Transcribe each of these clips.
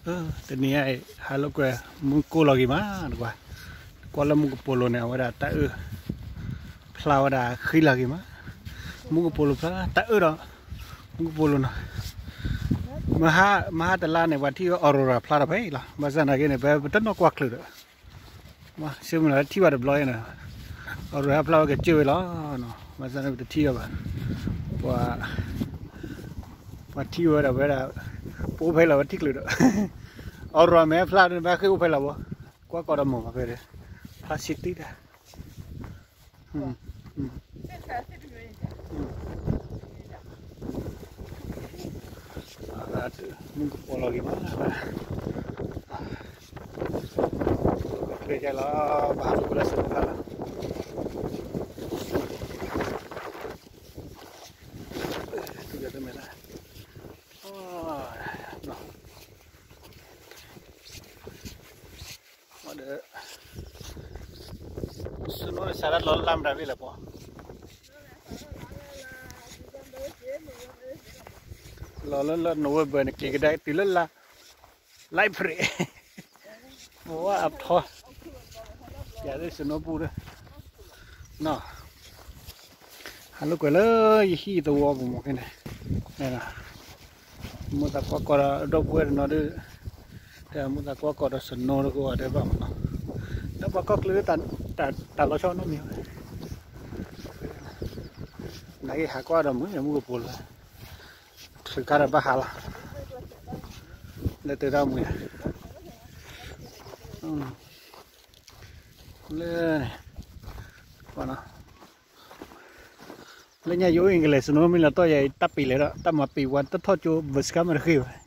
တနံၤအံၤ ဟးလိာ်ကွဲ မူကိၢ်လီၤဂ့ၤမးနကွၢ်, ကွၢ်လၢမူကပိာ်လိၤန့ၣ် အဝဲဒၣ်တၢ်အၢၣ် ဖျါဝဲဒၣ်ဃံလၤဂ့ၤမး, မူကပိာ်လိၤဖျါ တၢ်အၢၣ်ဒီး မူကပိာ်လိၤနီၤ, မဟါတလါန့ၣ် ပှၤထံၣ်ဝဲ aurora ဖျါထီၣ်ဖဲအံၤလီၤ, ဘၣ်ဆၣ်သနာ်က့န့ၣ် ပပတနီၣ်ကွၢ်ချုးဒီး မ့ၢ်စ့မုၢ်လၢထံၣ်ဘၣ်တဘျီအံၤနီၤ, aurora ဖျါဝဲကစၢၢ်ဝဲလီၤ, ဘၣ်ဆၣ်န့ၣ် ပတထံၣ်အီၤဘၣ်, ပှၤ ပှၤထံၣ်ဝဲဒၣ်ဝဲဒၣ် ပအိၣ်ဖဲလီၤဝဲထံၣ်ချုးဒီး aurora မ့ၢ်ဖျါန့ၣ် ဘၣ်ဃ့ၢ်အိၣ်ဖဲလီၤဘၣ်, ကွၢ်ကီးဒီးမုာ်ဘၣ်ဖဲဒီး ဖျါဆံတံၢ်တၢ် မူကပိာ်လီၤဂ့ၤမး, ကျဲလီၤ ဘၣ်ဟးလိာ်ကွဲလၢစနူၤဖျါလီၤ, တမဲာ်လၢ ဒီး စနိစးဒၣ်လီၤလၢ်မတၤဝံၤလဲၣ်ပီၤ, လီၤလၢလၢ November န့ၣ် က့ၤကဒါတုၤလၢလါ လါအ့ဖြ့ၣ်, ပဝဲအထီ ယၤသ့ၣ်စနိပူၤဒီး နီၤ ဟးလိာ်ကွဲလၢယဟံၣ်သဝီပူၤမ့ၢ်ခဲန့ၣ်, မူသးကွၢ်ကီးဒီး ဒီပုၢ်ဝဲၢ်တနီၤဒုး, တဲမူသးကွၢ်ကီးဒီးစနိတကိးဂၤဒဲးဘၣ်မးနီၤ, ဒီးပှၤကီၢ်ချၢ တၢ်လီၤဆီနီတမံၤဘၣ်, နာ်က့ဟးကွၢ်ဒီးမုာ် မူကပိာ်လီၤ, ထုးခါဒီးဘၣ်ဟးလီၤ, လၢတၢ်တၢ်မူယၤ လၢ လၢညါယအိၣ်အ့ၣ်ကလဲၣ် စနိမ့ၢ်လီၤတီၢ်ယၤအံၤ တၢ်ပ့ၤလဲၣ်ဒီး တၢ်မၤပ့ၤဝဲ တၢ်ထီၣ်ကၠိ ဘၢစခါမ့ၢ်တဃ့ဘၣ်,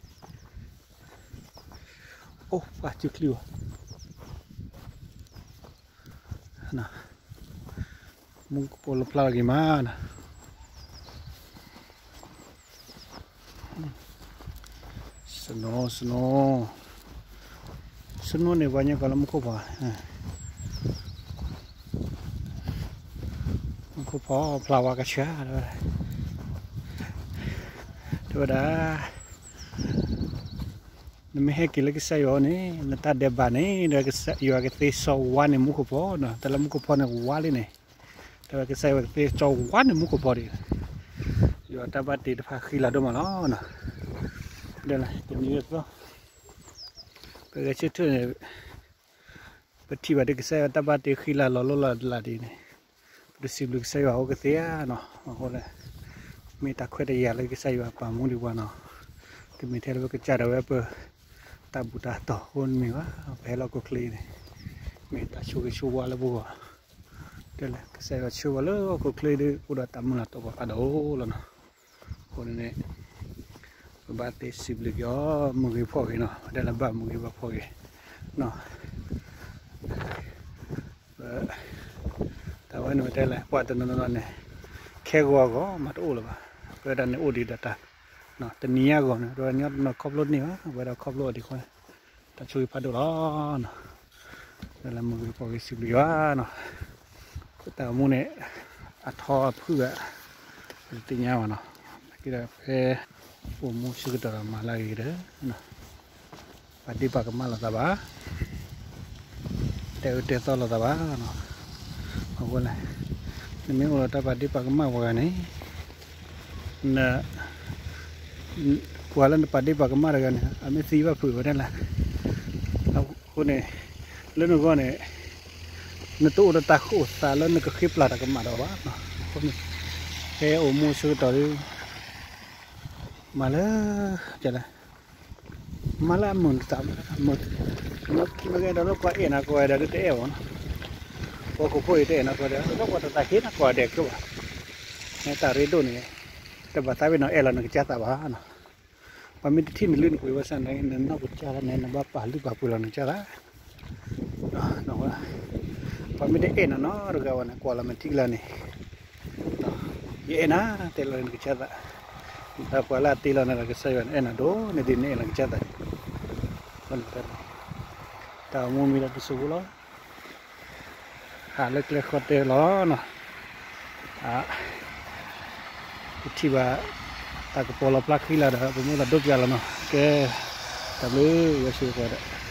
အိၣ်ပှၤစုချံဘၣ် မူကပိာ်လီၤဖျါလီၤဂ့ၤမးနီၤ, စနိ စနိ စနိန့ၣ် ပှၤညီကီးလၢမူခိၣ်ဖီ, မူခိၣ်ဖီဖျါဝါကဆှါ, တဲဝဲဒၣ် နမ့ၢ်ဟဲက့ၤလၢကစၢ်ယွၤန့ၣ် နတၢ်ဒဲးဘးန့ၣ် ဒီးကစၢ်ယွၤကသ့စီဝါန့ၢ်မူခိၣ်ဖီနီၤ, တၢ်လၢမူခိၣ်ဖီန့ၣ်ဝါလံန့ၣ်, တဲဝဲကစၢ်ယွၤကသ့စီဝါန့ၢ်မူခိၣ်ဖီဒံး, ယွၤတၢ်ဘၣ်တ့တဖၣ်ဃံလၤဒိၣ်မးလီၤနီၤ, ဒီးတနံၤအံၤ ပဂဲၤဆၢထၢၣ်န့ၣ် ပထံၣ်ဘၣ်ဒ်ကစၢ်ယွၤတၢ်ဘၣ်တ့ဃံလၤလီၤလိၢ်လီၤလးဒ်န့ၣ်, ပတစံးဘျုးကစၢ်ယွၤအိၣ်ကသ့ဧါနီၤ, အဃိ မ့ၢ်တၢ်ခွဲးတၢ်ယာ်လၢကစၢ်ယွၤပာ်မူဒံးပှၤနီၤ, တမ့ၢ်ထဲလၢပကစၢ်ဒၣ်ဝဲပ တၢ်ဘူၣ်တၢ်တီၤအဃိတမ့ၢ်ဘၣ်, ပဟဲလၢဟီၣ်ခိၣ်ချၢအံၤန့ၣ် မ့ၢ်တၢ်ဆိၣ်ဂ့ၤဆိၣ်ဝါလၢပဂီၢ်, တဲလဲၣ် ကစၢ်ယွၤဆှၢပှၤလၢဟီၣ်ခိၣ်ချၢဒ် အိၣ်ဒီးတၢ်မုၢ်လၢ်တီၢ်ပှၤဖးဒိၣ်လီၤနီၤ, အဃိန့ၣ်န့ၣ် ပဘၣ်သ့စံးဘျုးက့ၤအီၤ မုၢ်ဂ့ၤဖှီၣ်ဂ့ၤနီၤ, ပတဲလၢဘၣ်မုၢ်ဂ့ၤဘၣ်ဖှီၣ်ဂ့ၤနီၤ တၢ်ဝဲန့ၣ်တဲလဲၣ် ပှၤတနီၤနီၤန့ၣ် ခဲဂီၤအဂီၢ်မးတအိၣ်လၢၤဘၣ်, ပဝဲဒၣ်န့ၣ်အိၣ်ဒံးဒီးတၢ် တနံၤအဂီၢ်န့ၣ် ပဝဲညီတနီၤခီဖျိန့ၢ်ဘၣ်, ပဝဲဒၣ်ခီဖျိအီၤဒံးအဃိန့ၣ် တၢ်ဆိၣ်ဂ့ၤဖးဒိၣ်လီၤနီၤ, ဒီးလၢမုၢ်ဂ့ၤဖှီၣ်ဂ့ၤစံးဘျုးယွၤနီၤ, ပတၢ်အိၣ်မူန့ၣ် အထီအဖုၣ်ဂၤ ပတသ့ၣ်ညါဘၣ်နီၤ, နာ်က့ဒီးဖဲ အိၣ်မူဆၢကတီၢ်ဒီးမၤလၢအဂ့ၤဒီး ပာ်ဒ့ၣ်ပာ်ကမၣ်လိာ်သးဘၣ်, တဲအၢတဲသီလိာ်သးဘၣ်နီၤ, အဃိလဲၣ် နမ့ၢ်အိၣ်ဒီးတၢ်ပာ်ဒ့ၣ်ပာ်ကမၣ်ပှၤဂၤန့ၣ် ပှၤလၢနပာ်ဒ့ၣ်ပာ်ကမၣ်တဂၤန့ၣ် အမ့ၢ်သံဘၣ်ဖုးဝဲဒၣ်လဲၣ်, အဃိန့ၣ် လၢနဂီၢ်န့ၣ် နတအိၣ်ဒီးတၢ်ဃိာ်သးလၢနကဃ့ပျၢ်တၢ်ကမၣ်ဒီးဘၣ်, အဃိန့ၣ် ဖဲအိၣ်မူဆၢကတီၢ်ဒီး မၤလၢ မၤလၢအမုာ်တၢ် မုာ် မ့ၢ်ဂ့ၤဒီးလၢပှၤအဲၣ်နၤကိးဂၤဒဲးဒုးတအဲၣ်ဘၣ်နီၤ, ပှၤဟီၣ်ခိၣ်ဖိအံၤတအဲၣ်နၤကိးဂၤဒဲး လၢပှၤတသးဟ့နၤကိးဂၤဒဲးကၠိဘၣ်, မ့ၢ်တၢ်ရ့ဒိၣ်န့ၣ် တဘၣ်သးပ့ၤနီၣ်အဲၣ်လီၤနကစၢ်သးဘၣ်နီၤ, ပှၤမ့ၢ်တထံၣ်နလၢနပှ့ၤဘၣ်ဆၣ်န့ၣ် နနီၢ်ကစၢ်န့ၣ် နဘၣ်ပာ်လုၢ်ပာ်ပှ့ၤလီၤနကစၢ်သး ပှၤမ့ၢ်တအဲၣ်နၤနီတဂၤဘၣ်န့ၣ် ကွၢ်လီၤမ့ၢ်ထံကလါန့ၣ် ယအဲၣ်နၤ တဲလီၤနကစၢ်သး, ဒီးပှၤလၢအတ့လီၤနၤဒီးကစၢ်ယွၤန့ၣ် အဲၣ်နၤဒိၣ်န့ၢ်ဒ်နအဲၣ်လီၤနကစၢ်သးန့ၣ်, တၢ်အိၣ်မူမ့ၢ်ဒၣ်တစိၢ်ဖိလီၤ, ဟးလၢကျဲဃီတဲလီၤနီၤ, ပထံၣ်ဘၣ် တၢ်ကပီၤလီၤဖျါဃံလၤဒီး ပမူသးဒိၣ်ပျၢ်လီၤနီၤ, ကဲ တၢ်ဘျုး ယွၤဆိၣ်ဂ့ၤပှၤ